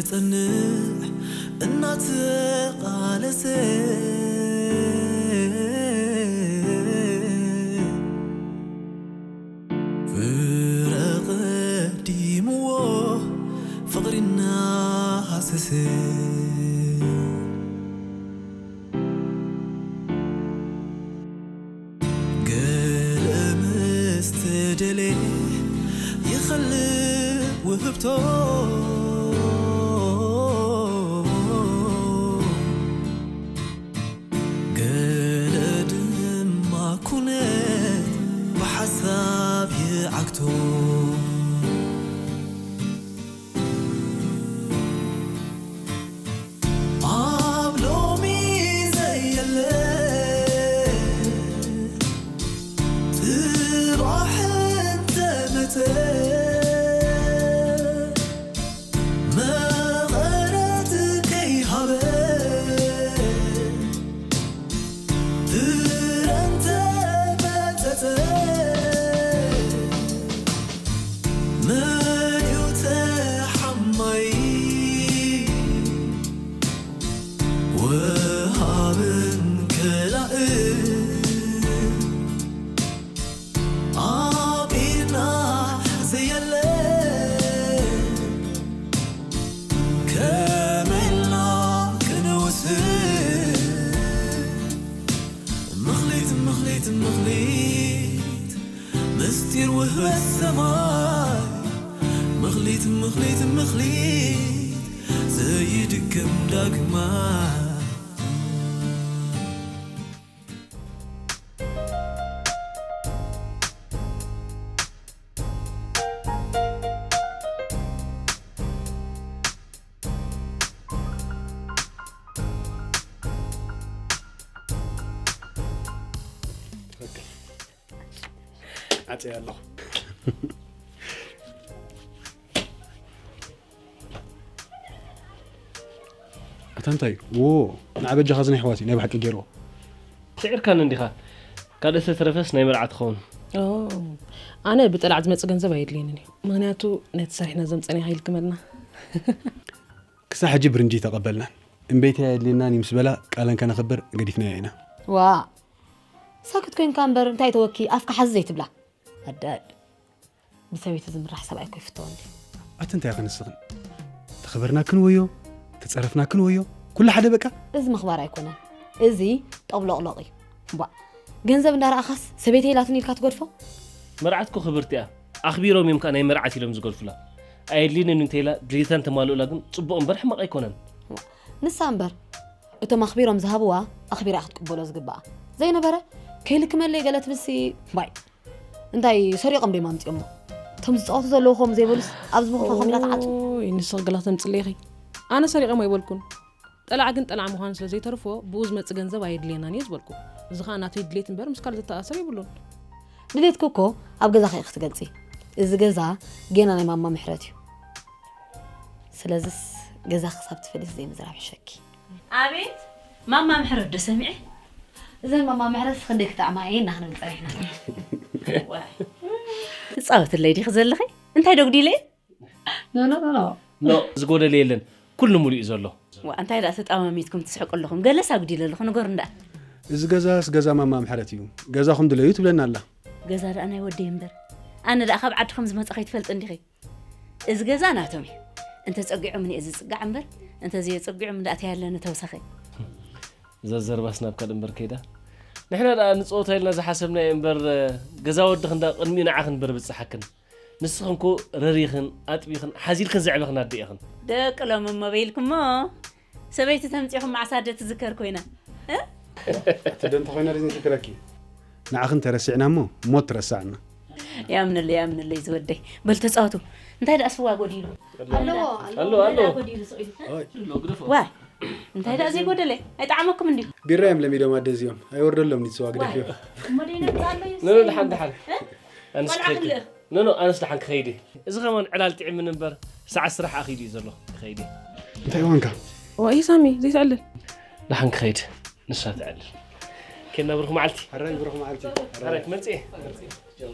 ጽንዕ እናተቓለሰ ፍረ ቀዲምዎ ፍቕሪ እናሃሰሰ ገለ ምስ ተደልየ ይኸልእ ውህብቶ ገለ ድማ ኩነት ብሓሳብ ይዓግቶ ኣብ ሎሚ ዘየለ ጽባሕ እንተመጸ መቐረት ከይሃበ ፍረ እንተመጸጸ መን እዩ ተሓማይ ወሃብን ከላእን ኣብ ኢድና ዘየለ ከመይ ኢልና ክንውስን ምኽሊት ምኽሊት ምኽሊት ምስጢር ውህበት ሰማይ ምኽሊት ምኽሊት ምኽሊት ዘይድገም ዳግማይ ዓጽየ ኣለኹ። ኣታ እንታይ? ዎ፣ ንዓ በጃኻ እዚ ናይ ኣሕዋት እዩ ናይ ብሓቂ ገይርዎ። ስዒርካኒ እንዲኻ። ካልእ ዝተረፈስ ናይ መርዓ ትኸውን። ኦ፣ ኣነ ብጠላዕ ዝመጽእ ገንዘብ ኣየድልየንን እዩ። ምኽንያቱ ነቲ ሰሪሕና ዘምጸናዮ ከይልክመልና። ክሳብ ሕጂ ብርንጂ ተቐበልናን። እምበይታ የድልየናን እዩ ምስ በላ ቃለን ከነኽብር ገዲፍናዮ ኢና። ዋ፣ ሳክት ኮይንካ እምበር እንታይ ተወኪ ኣፍካ ሓዚ ዘይትብላ። ኣዳድ። ብሰበይቲ ዝምራሕ ሰብኣይ እኮ ይፍተወኒ። ኣቲ እንታይ ኢኺ ንስኽን? ተኸበርናክን ወዮ፣ ተጸረፍናክን ወዮ፣ ኩሉ ሓደ በቃ። እዚ ምኽባር ኣይኮነን። እዚ ጠብሎቕሎቕ እዩ። ቧ። ገንዘብ እንዳረኣኻስ ሰበይተይ ኢላትኒ ኢልካ ትገድፎ? መርዓትኩ ክብርቲ እያ። ኣኽቢሮም እዮም ከኣ ናይ መርዓት ኢሎም ዝገድፉላ። ኣየድልየንን እንተኢላ ድሌታ እንተማልኡላ ግን ጽቡቕ እምበር ሕማቕ ኣይኮነን። ንሳ እምበር እቶም ኣኽቢሮም ዝሃብዋ ኣኽቢራ እያ ክትቅበሎ ዝግብኣ። ዘይነበረ ከይልክመለይ ገለ ትብልሲ ባይ። እንታይ ሰሪቖም ደይም ኣምጺኦሞ? እቶም ዝጻወቱ ዘለዉ ከምኡ ዘይበሉስ ኣብዚ ምኽፋ ከም ኢላ ትዓጹ። ኦይ፣ ንስኺ ገላ ተምጽለይኺ። ኣነ ሰሪቖም ኣይበልኩን። ጠላዕ ግን ጠላዕ ምዃኑ ስለ ዘይተርፎ ብኡ ዝመጽእ ገንዘብ ኣየድልየናን እየ ዝበልኩ። እዚ ኸኣ ናተይ ድሌት እምበር ምስ ካልእ ዘተኣሳሰር የብሉን። ድሌትኪ እኮ ኣብ ገዛኺ ኢኺ ክትገልጺ። እዚ ገዛ ጌና ናይ ማማ ምሕረት እዩ። ስለዝስ ገዛ ክሳብ ትፈልሲ ዘይምዝራብ ይሕሸኪ። ኣቤት ማማ ምሕረት ዶ ሰሚዐ? እዘን ማማ ምሕረት ክንደይ ክጣዕማ እየ እና ክንብል ጸኒሕና። ዋይ። ትጻወትለይ ዲኺ ዘለኺ? እንታይ ዶ ጉዲለ? ኖ፣ ኖ፣ ኖ፣ ኖ። ኖ፣ ዝጎደለ የለን። ኩሉ ሙሉእ እዩ ዘሎ። ዋ፣ እንታይ ደኣ ተጣማሚትኩም ትስሕቁ ኣለኹም? ገለስ ኣጉዲለ ኣለኹ፣ ንገሩ እንዳ። እዚ ገዛስ ገዛ ማማ ምሕረት እዩ። ገዛኹም ድለዩ ትብለና ኣላ። ገዛ ደኣ ናይ ወደይ እምበር። ኣነ ደኣ ካብ ዓዲ ከም ዝመጻ ከይትፈልጥ እንዲኺ? እዚ ገዛ ናቶም እዩ። እንተ ጸጊዖም እየ ዝጽጋዕ እምበር፣ እንተ ዘየጸጊዖም እንዳእተያ ኣለኒ ተውሳኸ። እዛ ዘርባስ ናብ ካልእ እምበር ከይዳ። ንሕና ደኣ ንጸወታ ኢልና ዝሓሰብናዮ እምበር፣ ገዛ ወድኺ እንዳ ቅድሚኡ ንዓኺ እምበር ብጽሓክን። ንስኽን እኮ ረሪኽን ኣጥቢኽን ሓዚልክን ዘዕበኽን ኣደ ኢኽን። ደቂ ሎሚ እሞ በይልኩሞ፣ ሰበይቲ ተምጺኹም መዓስ ኣደ ትዝከር ኮይና። እ? ኣቲ ዶ እንተኾይና ዶ ዘይዝክረኪ? ንዓኽን ተረሲዕና እሞ ሞት ትረስዓና። ያምንለይ፣ ያምንለይ ዝወደይ። በል ተጻወቱ። እንታይ ደኣ ስዋ ጎዲሉ? ኣለዎ፣ ኣለዎ፣ ኣለዎ፣ እንታይ ደኣ ኣለዎ። ጎዲሉ ስቕ ኢሉ? ኦይ። ዋ፣ እንታይ ደኣ ዘይጎደለ? ኣይጠዓመኩም እንድዩ? ቢራ እዮም ለሚዶም ኣደ እዚኦም። ኣይወርደሎም ንስዋ ግደፍዮ። እሞ ደይ ነምጻ ኣሎ እዩ? ኖ፣ ኖ፣ ደሓን፣ ደሓን። እ? ኣንስ ቆልዓ ከይድ። ክንልእ። ኖ፣ ኖ፣ ኣነስ ደሓን ክኸይድ እየ። እዚ ኸማን ዕላል ጥዒምን እምበር፣ ሰዓት ስራሕ ኣኺሉ እዩ ዘሎ። ክኸይድ እየ። እንታይ ዋንካ? ዋይ ሳሚ፣ ዘይትዕልል። ደሓን ክኸይድ፣ ንሳ ትዕልል። ኬና ብሩኽ መዓልቲ። ሕራይ ብሩኽ መዓልቲ። ሕራይ ክመጽእ እየ።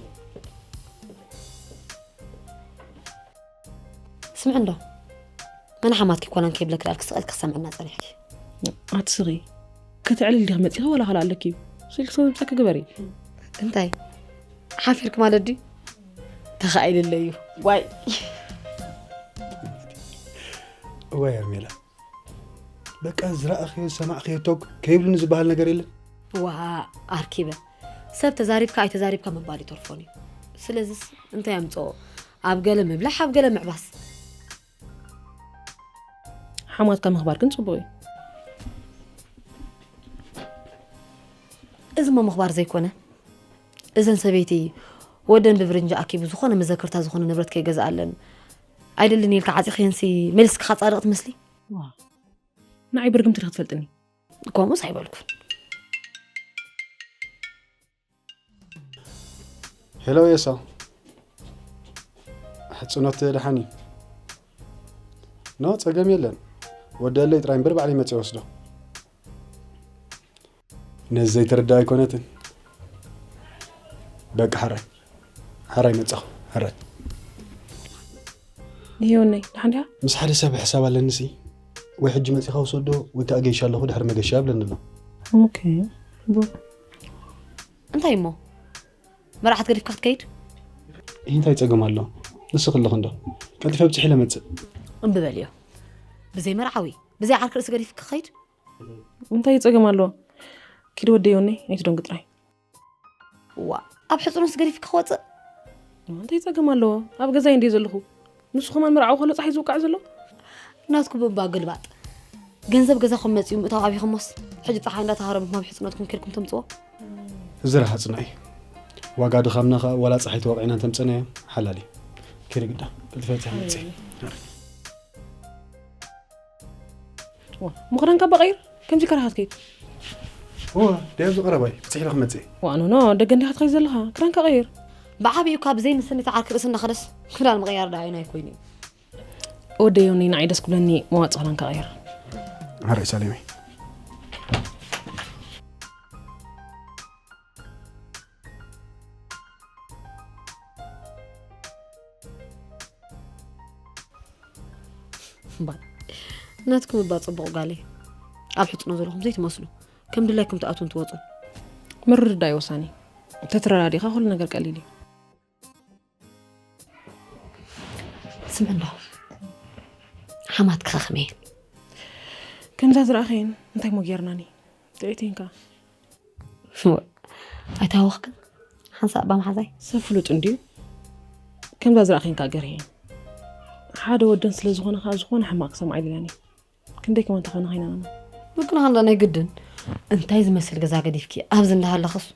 ስምዕ እንዶ፣ ኣነ ሓማትኪ ኮነን ከይብለኪ ዳኣ ክስቐልኪ ክሰምዕና ጸኒሕኪ። ኣትስኺ። ከተዕልል ዲኺ መጺኺ ዋላ ካልእ ኣለኪ እዩ? ስልኪ ስለ ዘምጻኪ ግበሪ። እንታይ ሓፊርኪ ማለት ድዩ? ተኻኢልለይ እዩ። ዋይ እዋይ ሄርሜላ፣ በቃ ዝረኣኽዮ ዝሰማዕኽዮ ቶግ ከይብሉኒ ዝበሃል ነገር የለን። ዋ ኣርኪበ ሰብ ተዛሪብካ ኣይተዛሪብካ ምባል ይተርፎን እዩ። ስለዚስ እንታይ ኣምፅኦ? ኣብ ገለ ምብላሕ ኣብ ገለ ምዕባስ። ሓማትካ ምኽባር ግን ጽቡቕ እዩ። እዚ ሞ ምኽባር ዘይኮነ? እዘን ሰበይቲ ወደን ብብርንጂ ኣኪቡ ዝኾነ መዘክርታ ዝኾነ ንብረት ከይገዝኣለን ኣይደልን ኢልካ ዓፂኽየንሲ መሊስካ ፃድቕ ትመስሊ። ንዓይ ብርግምቲ ዲኺ ትፈልጥኒ? ከምኡስ ኣይበልኩ። ሄሎ የሳ፣ ሕፅኖት ደሓን እዩ? ኖ፣ ፀገም የለን። ወደለይ ጥራይ እምበር ባዕለይ መፅእ ወስዶ። ነዚ ዘይተረዳ ኣይኮነትን። በቃ ሕራይ ሕራይ መጻኹ። ሕራይ። ይሄውነይ ደሓን ዲኻ? ምስ ሓደ ሰብ ሕሳብ ኣለንሲ፣ ወይ ሕጂ መጺኻ ውሰዶ ወይ ከዓ ገይሻ ኣለኹ ድሕሪ መገሻ ይብለኒ ኣሎ። ኦኬ። እንታይ እሞ መርዓት ገዲፍካ ክትከይድ? እንታይ ጸገም ኣሎ? ንስኺ ኣለኺ እንዶ። ቀልጢፈ ኣብጺሐ ኢለ መጽእ። እምብበልዮ። ብዘይ መርዓዊ ብዘይ ዓርኪ ርእሲ ገዲፍ ክኸይድ? እንታይ ጸገም ኣለዎ? ኪድ ወደይ ወነይ ኣይትደንጉ ጥራይ። ዋ ኣብ ሕፅኖስ ገዲፍ ክወፅእ? እንታይ ጸገም ኣለዎ? ኣብ ገዛይ እንዲየ ዘለኹ። ንሱ ከማን መርዓዊ ከሎ ጸሓይ ዝውቃዕ ዘሎ? ናትኩ ብእባ ግልባጥ። ገንዘብ ገዛኹም መፅኡ ምእታው ኣቢኹሞስ ሕጂ ፀሓይ እንዳተሃረምኩም ኣብ ሕፅኖትኩም ኬድኩም ተምፅዎ? እዚ ረሃፅና እዩ። ዋጋ ድኻምና ኸዓ ዋላ ፀሓይ ተወቕዕና እንተምፀናዮ ሓላል እዩ። ኪድ ግዳ ቀልጢፈ ኣብጺሐ መፅእ። ምኽዳንካ በቐይር ከምዚ ከረኻ ትከይድ። እወ ደይ ኣብዚ ቀረባይ ብፅሕ ኢለ ክመፅእ። ዋኖኖ ደገ እንዲኻ ትኸይድ ዘለኻ ክዳንካ ቀይር። ብዓብዩ ካብ ዘይምስኒ ተዓርኪ ርእሲ እናኸደስ ክዳን ምቕያር ደኣ ኣይናይ ኮይኑ እዩ። ወደ ዮኒ ንዓይ ደስ ክብለኒ መዋፅ ክዳንካ ቀይር። ሃረይ ሳሌመይ። እምባል ናትኩም እባ ጽቡቕ ጋለይ ኣብ ሕጽኖ ዘለኹም ዘይትመስሉ ከም ድላይኩም ትኣትውን ትወጹን። ምርድዳእ እዩ ወሳኒ። ተተረዳዲኻ ኩሉ ነገር ቀሊል እዩ። ስምዕና ሓማትኪ ከ ከመይ እየን? ከምዛ ዝረኣኸየን እንታይ ሞ ጌርናኒ? ጥዕይተይንካ እሞ ኣይተሃወኽክን ሓንሳእ እባ መሓዛይ። ሰብ ፍሉጥ እንድዩ። ከምዛ ዝረኣኸይንካ ገርህየን ሓደ ወደን ስለ ዝኾነ ከዓ ዝኾነ ሕማቕ ክሰምዓ ኣይደልያን እየ። ክንደይ ከማን ተኾነ ኸይናና። ምክንያት እንዳ ናይ ግድን እንታይ ዝመስል ገዛ ገዲፍኪ ኣብዚ እንዳሃለኽስ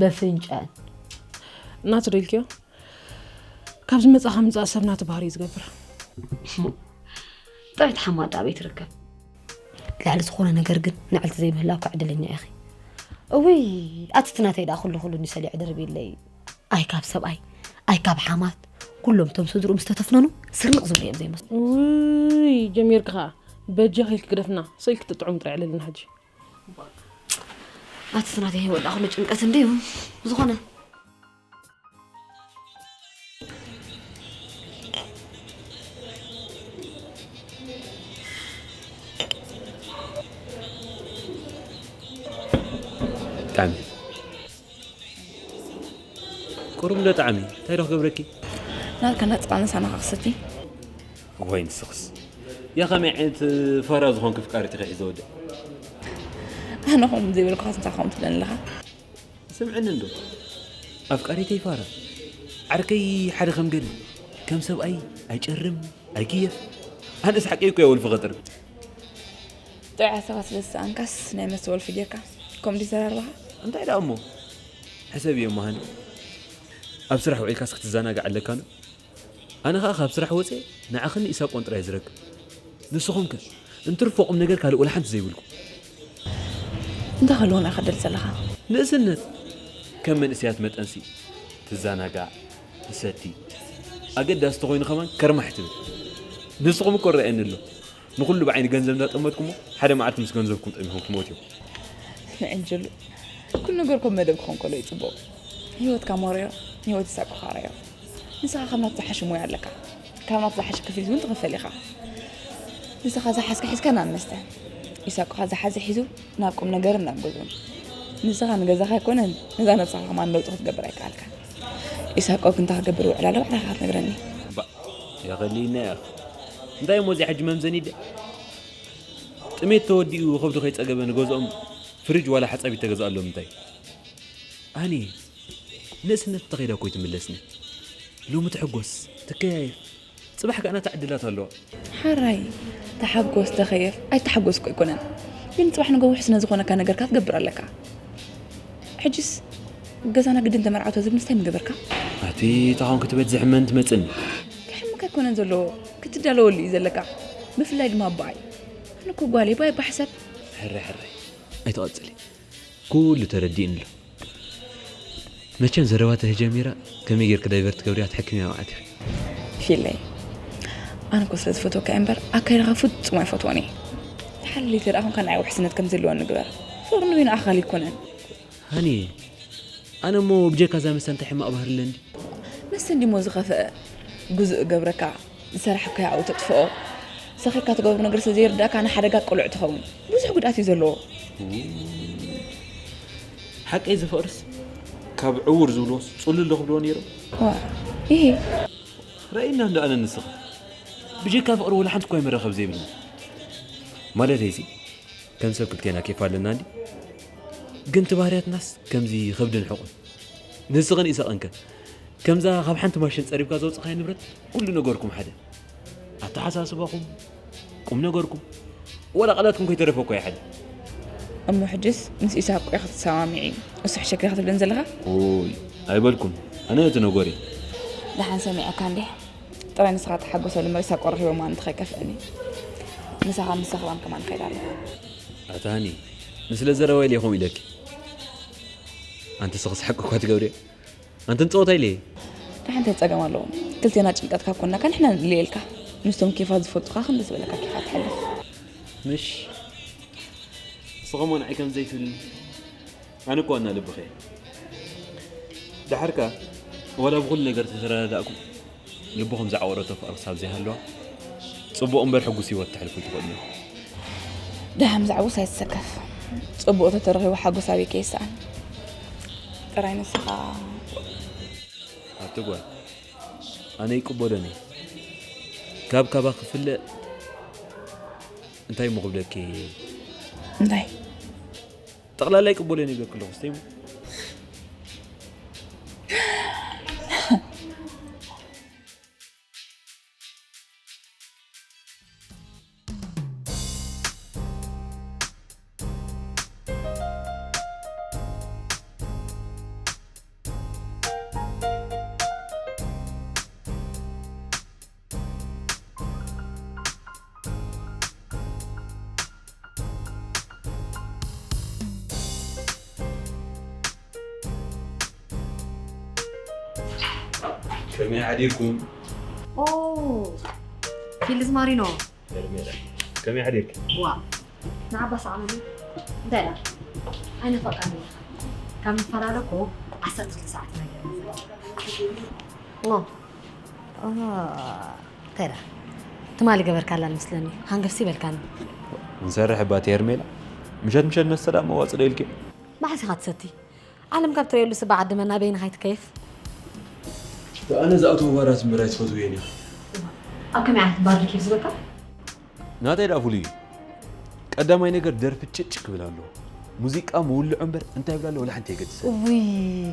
በፍንጫን እናቱ ዶ ኢልክዮ? ካብ ዝመፃ ካብ ምፃእ ሰብ ናቱ ባህሪ እዩ ዝገብር። ጥዕቲ ሓማዳ ኣበይ ትርከብ? ልዕሊ ዝኾነ ነገር ግን ንዕልቲ ዘይምህላውካ ዕድለኛ ኢኺ። እውይ ኣቲ እቲ ናተይ ደኣ ኩሉ ኩሉ እንዲ ሰሊዑ ድርብይለይ። ኣይ ካብ ሰብኣይ ኣይ ካብ ሓማት ኩሎም እቶም ስድርኡ ምስ ተተፍነኑ ስርንቕ ዝብሉ እዮም ዘይመስሉ። ውይ ጀሚርኪ ኸዓ በጃኺ ኢልኪ ግደፍና ስቕ ኢልኪ ትጥዑም ጥራይ ዕልልና ሕጂ። ኣቲ እቲ ናተይ ህይወት ደኣ ኩሉ ጭንቀት እንድዩ ዝኾነ ጣዕሚ ቁሩብ እንዶ ጣዕሚ እንታይ ዶ ክገብረኪ? ናትካ ናጽባ ምሳና ክኽሰቲ ወይ ንስኽስ ያ ከመይ ዓይነት ፋራ ዝኾንክ ፍቃሪት ኢኺ ሒዘ ወደ ኣነ ኹም ዘይበልኩኻስ እንታይ ኹም ትብለኒ ኣለኻ? ስምዕኒ እንዶ ኣፍቃሪተይ ፋራ ዓርከይ ሓደ ከም ገለ ከም ሰብኣይ ኣይጨርም ኣይክየፍ ኣነስ ሓቀይ እኮ እየ ወልፊ ኸጥርም ጥዑያት ሰባት ስለ ዝሰኣንካስ ናይ መሰ ወልፊ ጌርካ ከምኡ ድዩ ዘራርባኻ? እንታይ ደኣ እሞ ሕሰብዮ እሞ ሃኒ ኣብ ስራሕ ውዒልካስ ክትዘናጋዕ ኣለካ ዶ? ኣነ ኸኣ ካብ ስራሕ ወፅየ ንዓኽን ኢሳቆን ጥራይ ዝረክብ። ንስኹምከ እንትርፎ ቁም ነገር ካልእ ወላ ሓንቲ ዘይብልኩም። እንታይ ክህልወና ኢኻ ትደሊ ዘለኻ? ንእስነት ከም መንእሰያት መጠንሲ ትዘናጋዕ፣ ትሰቲ፣ ኣገዳሲ ተኾይኑ ከማን ከርማሕ ትብል። ንስኹም እኮ ይረኣየኒ ኣሎ። ንኹሉ ብዓይኒ ገንዘብ እንዳጠመትኩሞ ሓደ መዓልቲ ምስ ገንዘብኩም ጠሚኹም ትሞቱ ኢኹም። ንዕንጅሉ ኩሉ ነገር ከም መደብ ክኾን ከሎ እዩ ጽቡቕ። ህይወትካ ሞረዮ፣ ንህይወት ይሳቅኻ ረዮ። ንስኻ ካብ ናቱ ዝሓሸ ሞያ ኣለካ። ካብ ናቱ ዝሓሸ ክፍሊት እውን ትኽፈል ኢኻ። ንስኻ ዝሓዝካ ሒዝካ ናብ መስተ፣ ኢሳቆ ኸኣ ዝሓዘ ሒዙ ናብ ቁም ነገርን ናብ ገዝኡን። ንስኻ ንገዛኻ ኣይኮነን፣ ነዛ ነብስኻ ከማን ለውጢ ክትገብር ኣይከኣልካን። ኢሳቆ ግን እንታይ ክገብር ውዕል ኣሎ ባዕልኻ ክትነግረኒ። እባ፣ ያኸሊና ያኽ። እንታይ እሞ እዚኣ ሕጂ መምዘኒ ደ? ጥሜት ተወዲኡ ከብዱ ከይጸገበ ንገዝኦም ፍሪጅ ዋላ ሓጻቢት ተገዝኣሎም እንታይ? ኣኒ፣ ንእስነት ተኸይዳ እኮ ይትምለስኒ። ሎሚ ትሕጎስ፣ ትከያየፍ። ጽባሕ ከኣ ናታ ዕድላት ኣለዋ። ሓራይ፣ ተሓጎስ፣ ተኸየፍ፣ ኣይተሓጎስ እኮ ኣይኮነን። ግን ጽባሕ ንጎ ውሕስ ነዝኾነካ ነገርካ ክትገብር ኣለካ። ሕጅስ ገዛና ግድን ተመርዓው ተዝብል ምስታይ ምገበርካ? ኣቲ ተኻውን ክትበት ዝሕመን ትመጽኒ። ክሕምካ ኣይኮነን ዘለዎ፣ ክትዳለወሉ እዩ ዘለካ። ብፍላይ ድማ ኣባይ። ኣነ እኮ ጓለይ ባይ ባሕሰብ። ሕራይ፣ ሕራይ። ኣይትቐጽሊ። ኩሉ ተረዲእኒ ኣሎ። መቸም ዘረባ ተጀሚራ ከመይ ጌርክ ዳይቨርት ትገብርያ ትሕክምያ መዓት ኢኺ። ፊለይ፣ ኣነ እኮ ስለ ዝፈትወካ እየ እምበር ኣካይዳኻ ፍጹም ኣይፈትዎን እየ። ተሓልሊተ ደኣ ኹንካ ንዓይ ውሕስነት ከም ዘለወኒ ግበር። ፍቕሪ ንበይኑ ኣኻሊ ኣይኮነን። ሃኒ፣ ኣነ እሞ ብጀካ እዛ መስተ እንታይ ሕማቕ ባህሪ ኣለኒ? መስተ እንዲሞ ዝኸፍአ ጉዙእ ገብረካ፣ ዝሰራሕካዮ ኣብኡ ተጥፍኦ። ሰኺርካ ትገብሮ ነገር ስለ ዘይርዳእካ ንሓደጋ ቅሉዕ ትኸውን። ብዙሕ ጉድኣት እዩ ዘለዎ። ሓቀይ ዝፍቕርስ ካብ ዕውር ዝብልዎስ ጽሉል ዶ ክብልዎ ነይሮም? ዋ፣ ይሄ ረእይና እንደ ኣነ ንስኻ ብጀካ ፍቕሪ ወላ ሓንቲ እኳ መራኸብ ዘይብልና። ማለተይሲ ከም ሰብ ክልቴና ኬፍ ኣለና እንዲ። ግን እቲ ባህርያትናስ ከምዚ ከብድን ሕቑን። ንስኽን ኢሳቕንከ ከምዛ ካብ ሓንቲ ማሽን ጸሪብካ ዘውጽኻዮ ንብረት ኩሉ ነገርኩም ሓደ። ኣተሓሳስባኹም፣ ቁም ነገርኩም፣ ወላ ቃላትኩም ከይተረፈ እኮ እዩ ሓደ። እሞ ሕጅስ ምስ ኢሳቅ እኮ ኢኻ ክትሰማሚዒ፣ እሱ ሕሸኪ ኢኻ ትብለኒ ዘለኻ? ኡይ፣ ኣይበልኩን። ኣነ እቲ ነጎሪ። ደሓን ሰሚዐካ እንዴ? ጥራይ ንስኻ ተሓጎሰሉ እምበር ኢሳቅ ረኺቦ ማን እንተኸይከፍአኒ። ምሳኻ ምስ ሰኽራም ከማን ከይዳ ኣለኻ። ኣታ ሃኒ፣ ንስለ ዘረባ ኢለ ከምኡ ኢለኪ። ኣንቲ ስኽስ ሓቂ እኳ ትገብሪ። ኣንቲ ንጸወታ ኢለ። እንታይ እንታይ ጸገም ኣለዎ? ክልቴና ጭንቀት ካብ ኮንናካ ንሕና ንልየልካ። ምስቶም ኬፋት ዝፈልጡኻ ክንዲ ዝበለካ ኬፋት ትሕልፍ። ምሽ? ንስኻ እሞ ንዓይ ከም ዘይትብልኒ። ኣነ እኮ ዋና ልብኺ እየ። ደሓር ከኣ ዋላ ብኹሉ ነገር ተተረዳዳእኩም ልብኹም ዝዓወረቶ ፍቕሪ ክሳብ ዘይሃለዋ ጽቡቕ እምበር ሕጉስ ህይወት ተሕልፉ ትኽእሉ ኢኹም። ደሓን ብዛዕባኡስ ኣይትሰከፍ። ጽቡቕ ተተረኺቡ ሓጎስ ኣበይ ከይስኣን። ጥራይ ንስኻ ኣቲ ጓል፣ ኣነ ይቅበሎን እየ። ካብ ካባ ክፍለ እንታይ እሞ ክብለኪ? እንታይ? ጠቕላላ ይቅበሎን እየ ይብለኪ ኣለኹ፣ ስተይ እሞ። ከመይ ሓዲርኩም? ኦ፣ ፊልዝ ማሪኖ። ሄርሜላ፣ ከመይ ሓዲርኪ? ዋ፣ ንዓባ ሰዓመኒ። እንታይ ኢላ? ኣይነፈቃኒ። ካብ ንፈላለ እኮ ዓሰርተ ክልተ ሰዓት ኢና ጌርና ዘለና። ኖ። ኦ፣ እንታይ ኢላ? ትማሊ ገበርካላ መስለኒ። ሃንገፍሲ በልካኒ። ንሰርሕ እባ እቲ ሄርሜላ። ምሸት ምሸት መስተ ደኣ መዋጽእ ዶ ኢልኪ? መዓስ ኢኻ ትሰቲ? ዓለም ካብ ትርእየሉ ስባ ዓዲ መን ኣበይን ኸይትከይፍ? ኣነ ዝኣተዎ ባራት እምበር ኣይትፈትውየን ኢኺ። ኣብ ከመይ ዓይነት ባር ድዩ ዝብለካ? ናተይ ደኣ ፍሉይ እዩ። ቀዳማይ ነገር ደርፊ ጭጭ ክብል ኣለዎ። ሙዚቃ ምውልዑ እምበር እንታይ ይብል ኣሎ ወላ ሓንቲ የገድሰን። ውይ፣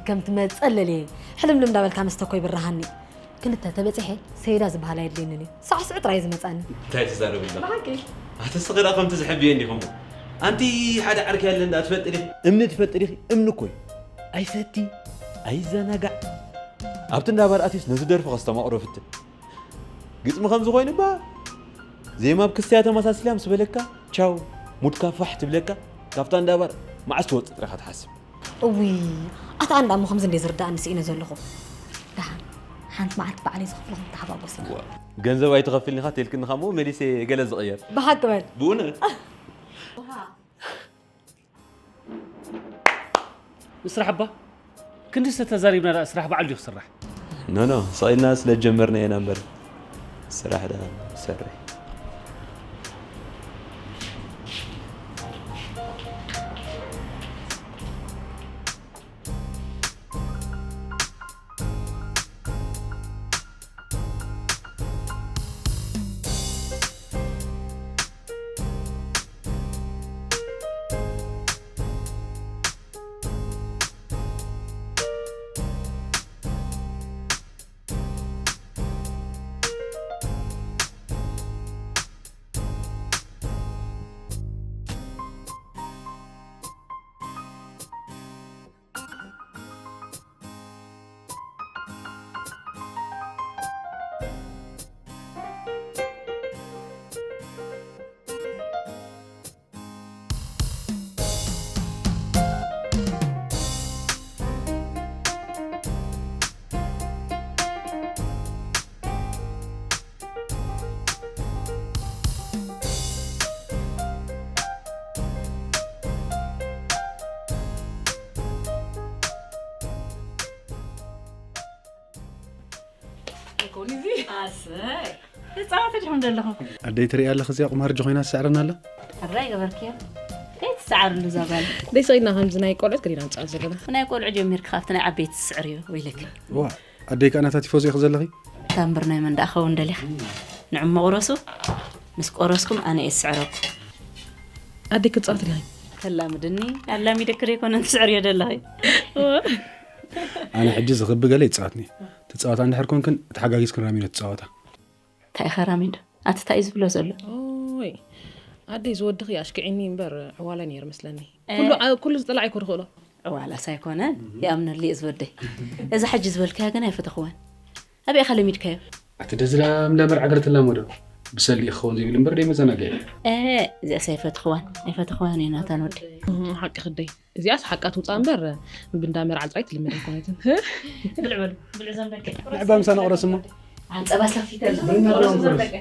ከምቲ መጸለልየ ሕልምልም እንዳበልካ መስተ እኮ ይብርሃኒ። ክልተ ተበጺሐ ሰይዳ ዝበሃል ኣየድልየንን እዩ። ሳዕስዑ ጥራይ እዩ ዝመጻኒ። እንታይ ትዛረብ ኣለኻ? ብሓቂ። ኣቲ እስኺ ደኣ ከምቲ ዝሕብየ እንዲኹም። ኣንቲ ሓደ ዓርኪ ያለ እንዳ ትፈልጢ ዲኺ? እምኒ ትፈልጢ ዲኺ? እምኒ እኮ እዩ። ኣይሰቲ፣ ኣይዘናጋዕ። ኣብቲ እንዳ ባር ኣትዩስ ነቲ ደርፊ ከስተማቕሮ ፍትን። ግጥሚ ከምዚ ኮይኑ እባ ዜማ ኣብ ክስትያ ተመሳሲላ ምስ በለካ ቻው፣ ሙድካ ፋሕ ትብለካ፣ ካብታ እንዳ ባር መዓስ ትወጽእ ጥራይ ኢኻ ትሓስብ። እውይ፣ ኣታ ኣንዳ እሞ ከምዚ እንደ ዝርዳእኒ ስኢነ ዘለኹ። ደሓን፣ ሓንቲ መዓልቲ ባዕለይ ዝኸፍሎ ክንተሓጓጎስ ኢና። ዋ፣ ገንዘብ ኣይትኸፍልኒ ኢኻ ተልክኒ ኸሞ መሊሰ ገለ ዝቕየር። ብሓቂ በል። ብእውነት? ስራሕ እባ ክንዲ ዝተዛሪብና ደኣ ስራሕ ባዕሉ እዩ ክስራሕ። ኖ፣ ኖ፣ ስቕ ኢልና ስለ ዝጀመርና ኢና እምበር ስራሕ ደኣ ንሰርሕ። ኣሰይ፣ ትጻወቱ ዲኹም ዘለኹም? ኣደይ ትሪኢ ኣለኺ እዚኣ ቁማርጂ ኮይና ትስዕረና ኣላ። ሕራይ ገበርክዮ። ከይትሰዓርሉ እዛ ጓል። ደይ ስቕ ኢልና ከምዚ ናይ ቆልዑት ክዲና ንፃወት ዘለና። ናይ ቆልዑ ጀሚርካ ካብቲ ናይ ዓበይቲ ትስዕርዮ ወይለኪ። ዋ ኣደይ ከኣ ናታ ቲፎዞ ኢኺ ዘለኺ። እታ እምበር ናይ መን ደኣ ክኸውን ደሊኻ? ንዕሞ ቁረሱ፣ ምስ ቆረስኩም ኣነ እየ ዝስዕረኩም። ኣደይ ክትፃወት ዲኺ? ተላምድኒ ኣላሚደኪ ዶ ኣይኮነን ትስዕርዮ ደለኺ? ኣነ ሕጂ ዝኽቢ ገለ ይፃወትኒ። ትፃወታ እንድሕር ኮንክን ተሓጋጊዝክን ራሚዶ ትፃወታ። እንታይ ኢኻ ራሚዶ? ኣቲ እንታይ እዩ ዝብሎ ዘሎ? ኦይ ኣደይ ዝወድኺ ኣሽክዒኒ እምበር ዕዋላ ነይሩ መስለኒ። ኩሉ ዓ- ኩሉ ዝጠላዕ ይኮ ዝኽእሎ። ዕዋላስ ኣይኮነን ይኣምነሉ እየ ዝወደይ። እዛ ሕጂ ዝበልካያ ግን ኣይፈተኽዋን። ኣበይ ኢኻ ለሚድካዮ? ኣቲ ደዝላም ለመርዓ ገለ ትላመዶ። ብሰሊ ክኸውን ዘይብል እምበር ደይ መዘናግዒ። ኤ እዚኣስ ኣይፈትኽዋን ኣይፈትኽዋን እየ ናታን ወደይ። እህ፣ ሓቂ ክደይ እዚኣስ ሓቃ ትውፃእ እምበር ብንዳ መርዓ ጥራይ ትልመድ ኣይኮነትን። ብልዕ በሉ ብልዕ ዘንበል። ንዕባ ምሳና ቁረስ እሞ። ዓንፀባ ሰፊተላ ቁረስ ዘንበል።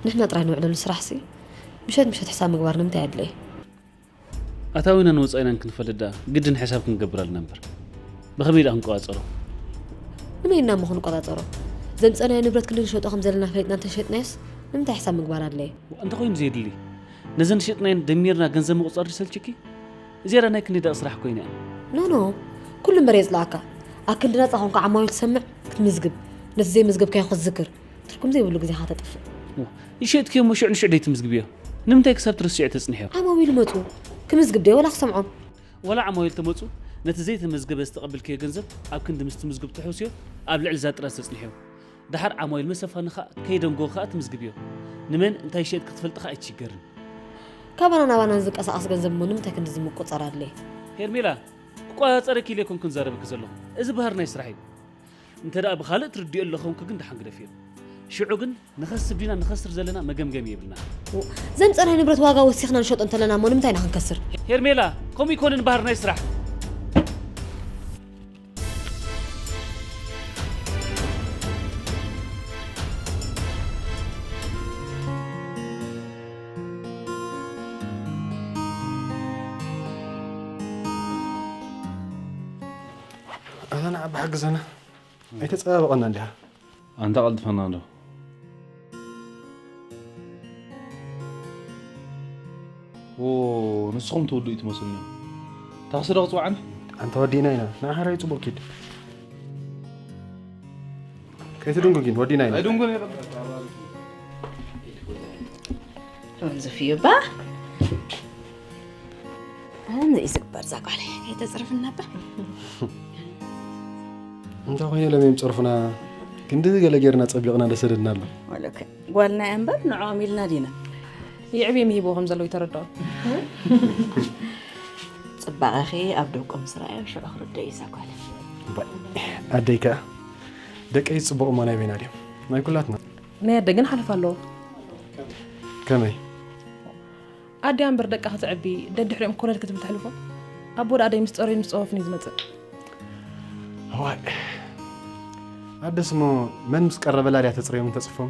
ንሕና ጥራይ ንውዕለሉ ስራሕ ሲ ምሸት ምሸት ሕሳብ ምግባር ንምንታይ ኣድለየ? ኣታዊናን ወፃኢናን ክንፈልጥ ደኣ ግድን ሕሳብ ክንገብር ኣለና እምበር ብኸመይ ደኣ ክንቆፃፀሮ? ንመይ ኢና እሞ ክንቆፃፀሮ? ዘምፀእናዮ ንብረት ክንዲ ንሸጦ ከም ዘለና ፈሊጥና እንተሸጥናዮስ ንምንታይ ሕሳብ ምግባር ኣድለየ? እንተኾይኑ ዘየድሊ ነዘን ሸጥናየን ደሚርና ገንዘብ ምቑፃር ድዩ ሰልችኪ? እዚኣ ደኣ ናይ ክንደይ ደቂ ስራሕ ኮይና እያ። ኖኖ ኩሉ እምበር የፅልኣካ። ኣብ ክንዲ ናፃ ኮንካ ዓማዊል ትሰምዕ ክትምዝግብ ነቲ ዘይመዝገብካዮ ክትዝክር ትርጉም ዘይብሉ ግዜኻ ተጥፍእ። ይሸጥክዮ እሞ ሽዕ ንሽዕ ደይትምዝግብዮ? ንምንታይ ክሳብ ትርስዕዮ ተፅንሕዮ? ዓማዊል መፁ ክምዝግብ ደይ ወላ ክሰምዖም። ወላ ዓማዊል ተመፁ ነቲ ዘይተመዝገበ ዝተቐብልክዮ ገንዘብ ኣብ ክንዲ ምስ ትምዝግብ ትሕውስዮ ኣብ ልዕሊ እዛ ጥራዝ ተፅንሕዮ። ደሓር ዓማዊል መሰፋኒ ከዓ ከይደንጎ ከዓ ትምዝግብዮ። ንመን እንታይ ሸጥኪ ክትፈልጢ ከዓ ኣይትሽገርን። ካባና ናባና ንዝንቀሳቐስ ገንዘብ እሞ ንምንታይ ክንድዚ ምቁፅፃር ኣድለየ? ሄርሜላ ክቆፃፀረኪ ኢለ ኣይኮንኩን ዛረበኪ ዘለኹ። እዚ ባህር ናይ ስራሕ እዩ። እንተ ደኣ ብኻልእ ትርድዮ ኣለኹ ኮንኪ ግን ደሓን ግደፍዮ። ሽዑ ግን ንኸስብ ዲና ንኸስር ዘለና መገምገሚ የብልናን። ዘምፀናዮ ንብረት ዋጋ ወሲኽና ንሸጦ እንተለና እሞ ንምንታይ ኢና ክንከስር? ሄርሜላ ከምኡ ኣይኮነን ባህር ናይ ስራሕ። ኣታ ንዓ ብሓግዘና ኣይተፀባበቐና እንዲኻ። ኣንታ ቀልጥፈና ዶ። ዎ ንስኹም ትውድኡ ትመስሉኒ። ታክሲ ዶ ክፅዋዕኒ? ኣንታ ወዲእና ኢና። ንዓ ሓራይ ፅቡቕ ኪድ። ከይትድንጉ ግን ወዲእና ኢና። ኣይድንጉን እየ። ወንዝፍዩ ባ ኣነ እዩ ዝግበር እዛ ጓለይ ከይተፅርፍና ባ እንታይ ኮይነ ሎም እዮም ፀርፉና ክንዲ ገለ ጌርና ፀቢቕና ደሰደድና ኣሎ ወለከ ጓልና እያ እምበር ንዕኦም ኢልና ዲና ይዕብየ ምሂብዎ ከም ዘለዉ ይተረድኦ ፅባቐኺ ኣብ ደቆም ስራዮ ሽዑ ክርደ እዩ እዛ ጓል ኣደይ ከኣ ደቀይ ዝፅበቑ እሞ ናይ በይና ድዮም ናይ ኩላትና ናይ ኣደ ግን ሓለፋ ኣለዎ ከመይ ኣድያ እምበር ደቃ ክትዕቢ ደድሕሪኦም ኮለል ክትብል ተሕልፎ ኣቦ ደኣ ደይ ምስ ጸረዩ ምስ ጸወፍን እዩ ዝመጽእ ዋይ ኣደስ እሞ መን ምስ ቀረበላ ድያ ተጽረዮም ተጽፎም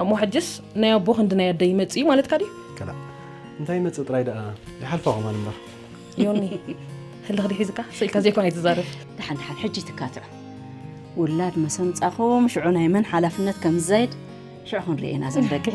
እሞ ሕጅስ ናይ ኣቦ ክንዲ ናይ ኣደ ይመጽእ እዩ ማለትካ ድዩ ከላ እንታይ ይመጽእ ጥራይ ደኣ ይሓልፋ ኸማን እምበር ዮኒ ህልኽ ድሒዝካ ስኢልካ ዘይኮነ ኣይትዛረብ ደሓን ደሓን ሕጂ ትካትዑ ውላድ መሰምጻኹም ሽዑ ናይ መን ሓላፍነት ከም ዝዛይድ ሽዑ ክንርኢ ኢና ዘም ደቂ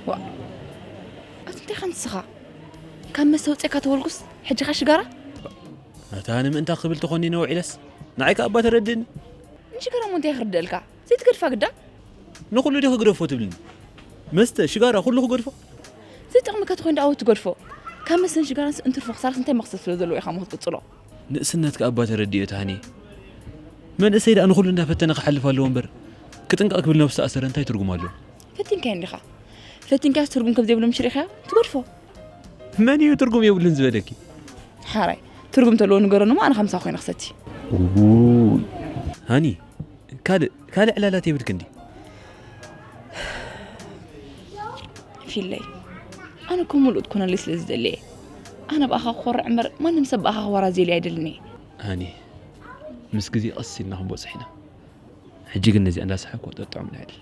ዋ፣ ኣቲ እንታይ ኻን ንስኻ? ካብ መስተ ውፅእካ ተወልኩስ፣ ሕጂ ኸ ሽጋራ? ኣታ ንምእንታ ክብል ተኾኒ ነውዒለስ? ንዓይ ከኣ እባ ተረድእኒ። ንሽጋራ እሞ እንታይ ክርደልካ? ዘይትገድፋ ግዳ? ንኹሉ ዲኺ ግደፎ ትብልኒ? መስተ፣ ሽጋራ፣ ኩሉ ክገድፎ? ዘይጠቕመካ ተኾይኑ ደኣ ትገድፎ። ካብ መስተን ሽጋራንስ እንትርፎ ክሳራስ እንታይ መኽሰብ ስለ ዘለዎ ኢኻ እሞ ክትቅጽሎ? ንእስነት ከኣ እባ ተረድእዮ እታ ሃኒ። መንእሰይ ደኣ ንኹሉ እንዳፈተነ ክሓልፍ ኣለዎ እምበር፣ ክጥንቀቕ ክብል ነብሱ ኣሰረ እንታይ ትርጉም ኣለዎ? ፈቲንካዮ እንዲኻ። ፈቲንካዮስ ትርጉም ከም ዘይብሉ ምሽ ርኢኻዮ? ትገድፎ። መን እዩ ትርጉም የብሉን ዝበለኪ? ሓራይ፣ ትርጉም ተለዎ ንገረኒ እሞ ኣነ ከምሳ ኮይነ ክሰቲ። ሃኒ፣ ካልእ፣ ካልእ ዕላላት የብልክ እንዲ? ፊለይ፣ ኣነ እኮ ምሉእ ትኮነለይ ስለ ዝደሊ እየ። ኣነ ብኣኻ ክኾርዕ እምበር ማንም ሰብ ብኣኻ ክወራዘየለይ ኣይደልን እየ። ሃኒ፣ ምስ ግዜ ቀስ ኢልና ክንበጽሕ ኢና። ሕጂ ግን ነዚኣ እንዳሰሓኩ ጠጥዖም ንዕል።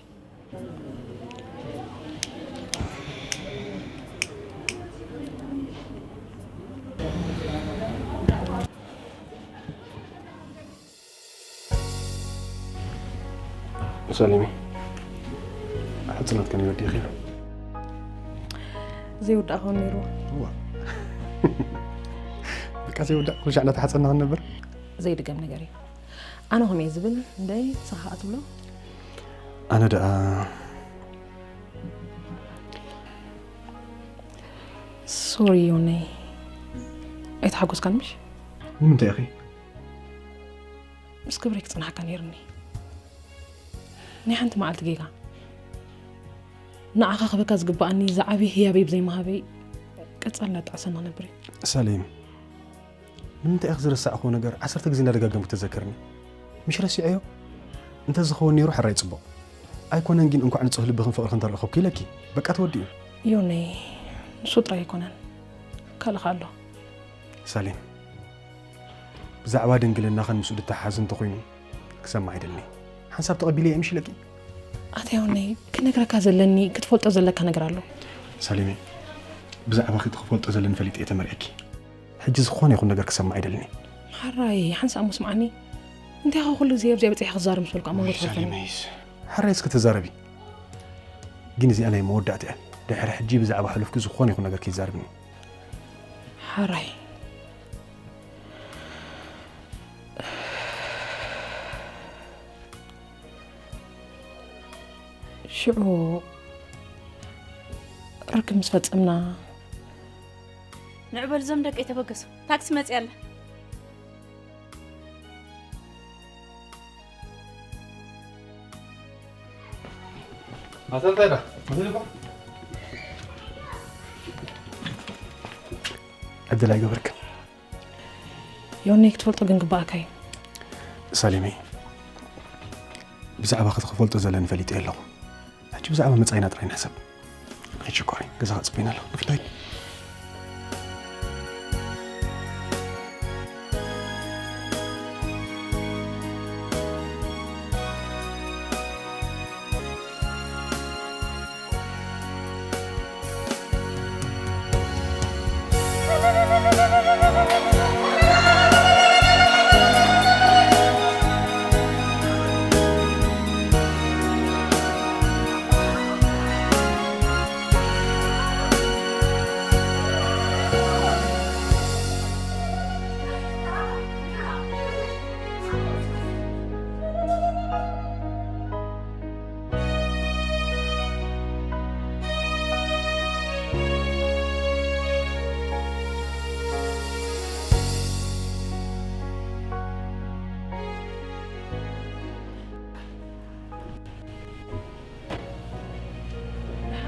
ሰሊሚ፣ ሕጽነት ከመይ ወዲእኽዮ? ዘይውዳእ ክኸውን ነይርዎ። እዋ። በቃ ዘይውዳእ፣ ኩሉ ሻዕ እናተሓጸና ክንነብር? ዘይድገም ነገር እዩ። ኣነ ከምኡ እየ ዝብል፣ እንደይ ንስኻ ከኣ ትብሎ? ኣነ ደኣ ሶሪ ዮነይ፣ ኣይተሓጎስካን ምሽ? ንምንታይ ኢኺ? ምስ ክብረይ ክጽንሓካ ነይርኒ። ናይ ሓንቲ መዓልቲ ጌጋ። ንዓኻ ክበካ ዝግብኣኒ ዝዓቢ ህያበይ ብዘይምሃበይ ቀጻሊ እናጣዕሰና ክነብር እዩ። ሰሊም፣ ንምንታይ ኢኺ ዝረሳዕክዎ ነገር ዓሰርተ ግዜ እንዳደጋገምኩ ተዘክርኒ? ምሽ ረሲዐዮ? እንተዝኸውን ነይሩ ሕራይ ጽቡቕ። ኣይኮነን ግን እንኳዕ ንጹህ ልብኽን ፍቕርኽን ተረኸብኩ ኢለኪ። በቃ ተወዲኡ። ዮነይ፣ ንሱ ጥራይ ኣይኮነን። ካልእ ከኣ ኣሎ። ሰሊም፣ ብዛዕባ ድንግልናኽን ምስኡ ዝተሓሓዝ እንተኾይኑ ክሰማዕ ኣይደልን እየ። ሓንሳብ ተቐቢለዮ እየ ምሽ ኢለኪ። ኣታ ዮነይ፣ ክነግረካ ዘለኒ ክትፈልጦ ዘለካ ነገር ኣሎ። ሰሊመይ፣ ብዛዕባኺ እቲ ክፈልጦ ዘለኒ ፈሊጠ እየ ተመርዕኪ። ሕጂ ዝኾነ ይኹን ነገር ክሰማዕ ኣይደልን እየ። ሓራይ፣ ሓንሳእ እሞ ስምዓኒ። እንታይ ኢኻ ኩሉ ግዜ ኣብዚኣ በጺሕካ ክትዛረብ ምስ በልኩ ኣብ መንጎ ትኸልፈኒ? ሰሊመይስ። ሓራይ እስኪ ተዛረቢ። ግን እዚኣ ናይ መወዳእታ እያ። ድሕሪ ሕጂ ብዛዕባ ሕሉፍኪ ዝኾነ ይኹን ነገር ከይዛረብኒ። ሓራይ። ሽዑ ርክብ ምስ ፈጸምና፣ ንዕበል እዞም ደቀይ ተበገሱ። ታክሲ መጽያ ኣላ። ኣሰልጣይዳ፣ ዕድል ኣይገበርክን። ዮኒ፣ ክትፈልጦ ግን ግባኣካ እዩ። ሳሌመይ፣ ብዛዕባ ክትፈልጦ ዘለኒ ፈሊጠ ኣለኹ። ሕጂ ብዛዕባ መጻኢና ጥራይ ንሕሰብ። ኣይትሽኮሪ፣ ገዛ ክጽበይና ኣለኹ። ንፍታይ።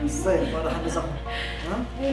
እሰይ፣ እንኳዕ ደሓን መጻኹም። እ?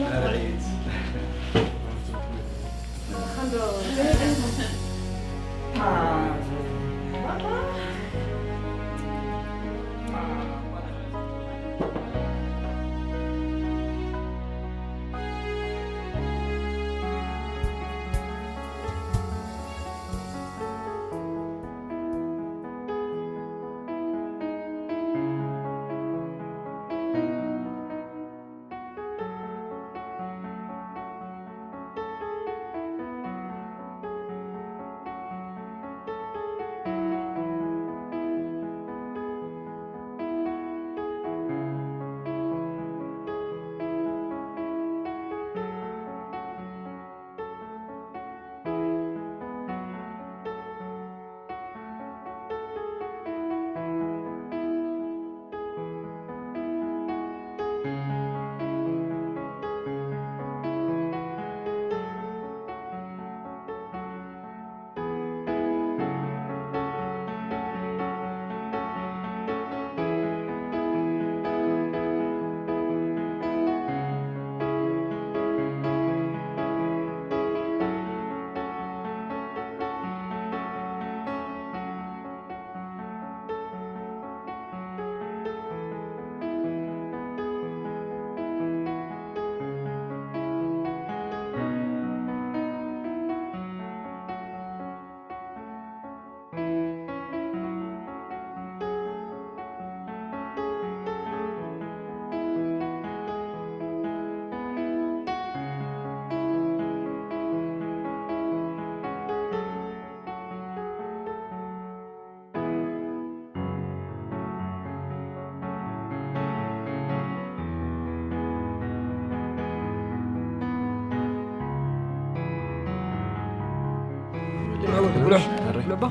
ለባ።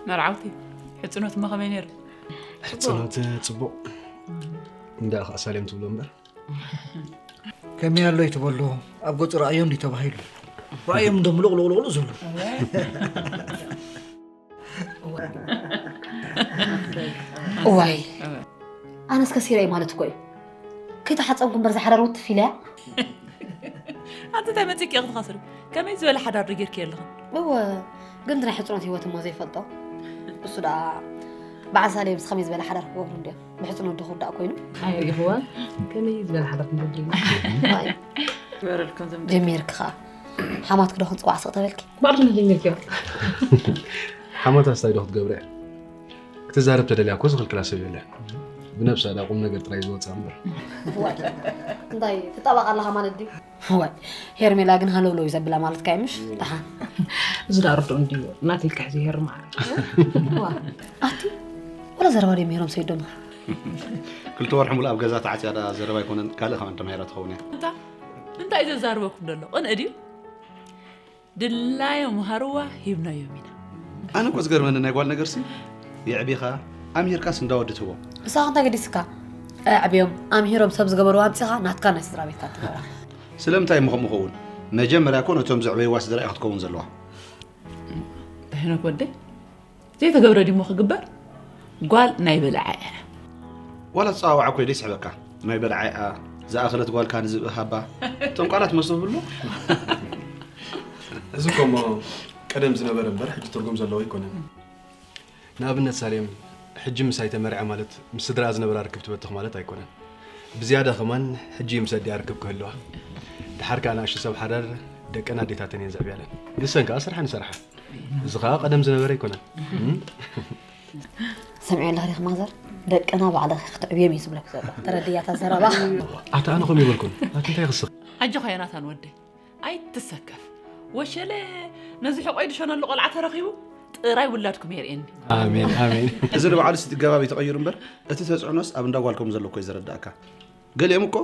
መርዓውቲ፣ ሕጽኖት እሞ ከመይ ነይሩ? ሕጽኖት ጽቡቕ። እንዳ ኸኣ ሳሌም ትብሎ እምበር። ከመይ ኣሎ ይትበሎ፣ ኣብ ገጹ ረኣዮ እንዲ ተባሂሉ። ረኣዮም እንዶ ምሉቕ ሉቕ ሉቕ ዝብሉ። እዋይ። ኣነስ ከሲረ እየ ማለት እኮ እዩ። ከይተሓጸብኩ እምበር ዝሓረር ውትፍ ኢለ እያ። ኣንቲ እንታይ መጺእኪ ኢኺ ትኸስሪ? ከመይ ዝበለ ሓዳር ዶ ጌርኪ ኣለኽን? እወ፣ ግን እቲ ናይ ሕጽኖት ህይወት እሞ ዘይፈልጦ። እሱ ደኣ በዓል ሳሌምስ ከመይ ዝበለ ሓዳር ክገብሩ እንድዮም? ብሕጽኖት ዶ ክውዳእ ኮይኑ? ኣይ፣ ሪእኽዋ? ከመይ ዝበለ ሓዳር ክንገብር ኢና? ዋይ። ግበረልኩም ዝም ጀሚርኪ ኸኣ። ሓማትኪ ዶ ክንጽዋዕ ስቕ ተበልኪ? ባዕልኺ ጀሚርኪዮ። ሓማት ኣስታይ ዶ ክትገብረ እያ? ክትዛረብ ተደልያ እኮ ዝኽልክላ ሰብ የለን። ብነብሳ ዳ ቁም ነገር ጥራይ ዝወጻ እምበር። ዋይ፣ እንታይ ትጣባቕ ኣለኻ ማለት ድዩ? ዋይ፣ ሄርሜላ ግን ሃለውለው እዩ ዘብላ ማለት ካይ ምሽ? ደሓን። እዚ ዳ ርዱእ እንድዩ። ናተይ ክሕዚ ሄር መዓር። ዋ፣ ኣቲ፣ ወላ ዘረባ ድዮም ሄሮም ሰይዶም? ክልተ ወርሒ ሙሉእ ኣብ ገዛ ተዓጽያ ዳ ዘረባ ኣይኮነን፣ ካልእ ከማን ተማሂራ ትኸውን እያ። እንታ፣ እንታይ እዩ ዘዛርበኩም ዘሎ? ቅንኢ ድዩ? ድላዮም ሃርዋ ሂብናዮም ኢና። ኣነ እኮ ዝገርመኒ ናይ ጓል ነገርሲ፣ የዕቢኻ ኣምሂርካስ እንዳ ወዲ ትህቦ። ንስኻ እንታይ ገዲስካ? ኣዕብዮም ኣምሂሮም ሰብ ዝገበርዋ ኣምጺኻ ናትካ ናይ ስድራ ቤትካ ትገብራ። ስለምንታይ እሞ ከምኡ ኸውን? መጀመርያ እኮ ነቶም ዘዕበይዋ ስድራ እያ ክትከውን ዘለዋ። ሄኖክ ወደይ፣ ዘይተገብረ ድሞ ክግበር? ጓል ናይ በልዓ እያ። ዋላ ትጸዋዋዓ እኮ ደይስሕበካ። ናይ በልዓ እያ፣ ዝኣኸለት ጓልካ ንዝብኢ ሃባ። እቶም ቃላት መስሎ ብሎ። እዚ እኮ እሞ ቀደም ዝነበረ እምበር ሕጂ ትርጉም ዘለዎ ኣይኮነን። ንኣብነት ሳሌም፣ ሕጂ ምሳይ ተመርዐ ማለት ምስ ስድራኣ ዝነበራ ርክብ ትበትኽ ማለት ኣይኮነን። ብዝያዳ ከማን ሕጂ ምስ ኣዲኣ ርክብ ክህልዋ። ደሓር ከኣ ንኣሽቱ ሰብ ሓዳር ደቀን ኣዴታተን እየን ዘዕብያለን። ንሰን ከኣ ስርሐን ይሰርሓ። እዚ ከኣ ቀደም ዝነበረ ኣይኮነን። እም? ሰሚዐ ኣለኺ ዲኺ ማዘር? ደቅና ባዕልኺ ክትዕብዮም እዩ ዝብለኪ ዘሎ። ተረድእያ እታ ዘረባ? ኣታ ኣነ ከምኡ ይበልኩን። ኣቲ እንታይ ክስኽ? ኣጆኻ ዮናታን ወደይ፣ ኣይትሰከፍ። ወሸለ ነዚ ሕቖይ ድሸነሉ ቆልዓ ተረኺቡ ጥራይ ውላድኩም የርእየኒ። ኣሜን፣ ኣሜን። እዚ ንባዕሉ እቲ ገባብ እዩ ተቐይሩ እምበር፣ እቲ ተጽዕኖስ ኣብ እንዳ ጓልኩም ዘሎ እኮ እዩ ዘረዳእካ። ገሊኦም እኮ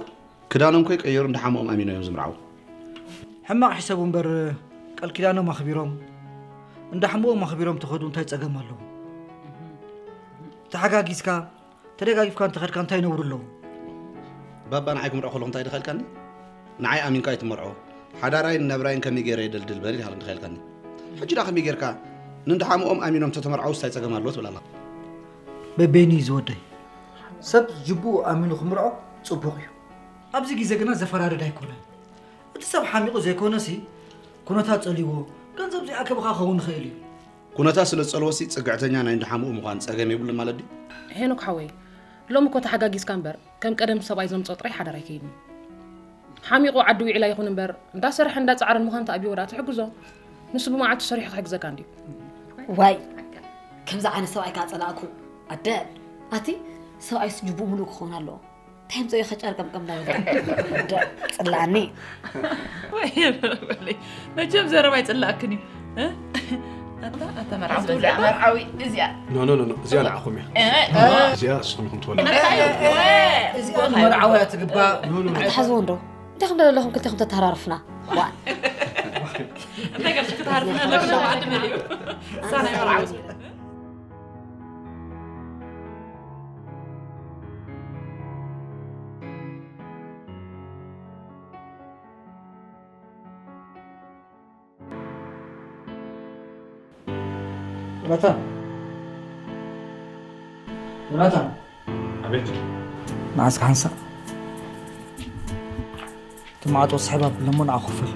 ክዳኖም ከይቀየሩ እንዳ ሓሙኦም ኣሚኖም እዮም ዝምርዓዉ። ሕማቕ ሕሰቡ እምበር፣ ቃል ኪዳኖም ኣኽቢሮም፣ እንዳ ሓሙኦም ኣኽቢሮም ተኸዱ እንታይ ጸገም ኣለዎ? ተሓጋጊዝካ፣ ተደጋጊፍካ እንተኸድካ እንታይ ነውሪ ኣለዎ? ባባ ንዓይ ክምርዖ ከለኹ እንታይ ድኻ ኢልካኒ? ንዓይ ኣሚንካ ኣይትመርዖ። ሓዳራይን ናብራይን ከመይ ገይረ የደልድል በል ኢኻ እንድኻ ኢልካኒ። ሕጂ ደኣ ከመይ ጌርካ ንእንዳ ሓሙኦም ኣሚኖም ተተመርዓዉስ እንታይ ጸገም ኣለዎ ትብል ኣለኻ? በበይኑ እዩ ዝወደይ። ሰብ ጅቡኡ ኣሚኑ ክምርዖ ጽቡቕ እዩ። ኣብዚ ግዜ ግና ዘፈራርድ ኣይኮነን። እቲ ሰብ ሓሚቑ ዘይኮነሲ፣ ኩነታት ጸልይዎ፣ ገንዘብ ዘይኣከበ ከኣ ክኸውን ይኽእል እዩ። ኩነታት ስለ ዝጸልዎሲ፣ ጽግዕተኛ ናይ እንዳ ሓሙኡ ምዃን ጸገም የብሉን ማለት ድዩ? ሄኖክ ሓወይ፣ ሎሚ እኮ ተሓጋጊዝካ እምበር፣ ከም ቀደም ሰብኣይ ዘምጾ ጥራይ ሓዳር ኣይከይድን እዩ። ሓሚቑ ዓዲ ዊዕላ ይኹን እምበር፣ እንዳሰርሐ እንዳጻዕረን ምዃን ተኣብዮ ወዳ ትሕግዞ። ንሱ ብመዓልቱ ሰሪሑ ክሕግዘካ እንድዩ። ዋይ፣ ከምዚ ዓይነት ሰብኣይ ከኣ ጸላእኩ። ኣደ፣ ኣቲ ሰብኣይስ ጅቡኡ ምሉእ ክኸውን ኣለዎ። እንታይ ኣምጽኦ ኢኻ ጨርቀምቀም እንዳበልካ? ኣደ፣ ጽላእኒ። ወይ፣ መቸም ዘረባ ኣይጽላእክን እዩ። እ? ኣታ፣ ኣታ መርዓዊ እዚኣ፣ ትብልዕ? መርዓዊ እዚኣ። ኖ፣ ኖ፣ ኖ፣ ኖ። እዚኣ ንዓኹም እያ። እ? እዚኣ ንስኹም ኢኹም ትበልዑ። መርዓዊ እያ ትግባእ። ኖ፣ ኖ፣ ኖ። ኣትሓዝዎ እንዶ። እንታይ ከም ዘለኹም ክልቴኹም ተተሃራርፍና። ዋ። እንታይ ገብሽ ክትሃርፍና ኣለሽ? ሸውዓተ መሊኡ። ሳና መርዓዊ። ዮናታን፣ ዮናታን፣ ኣቤት። መዓስ ክሓንሳእ? እቲ ማዕጾ ስሕብ ኣብለሞ ንዓ ኮፍ በል።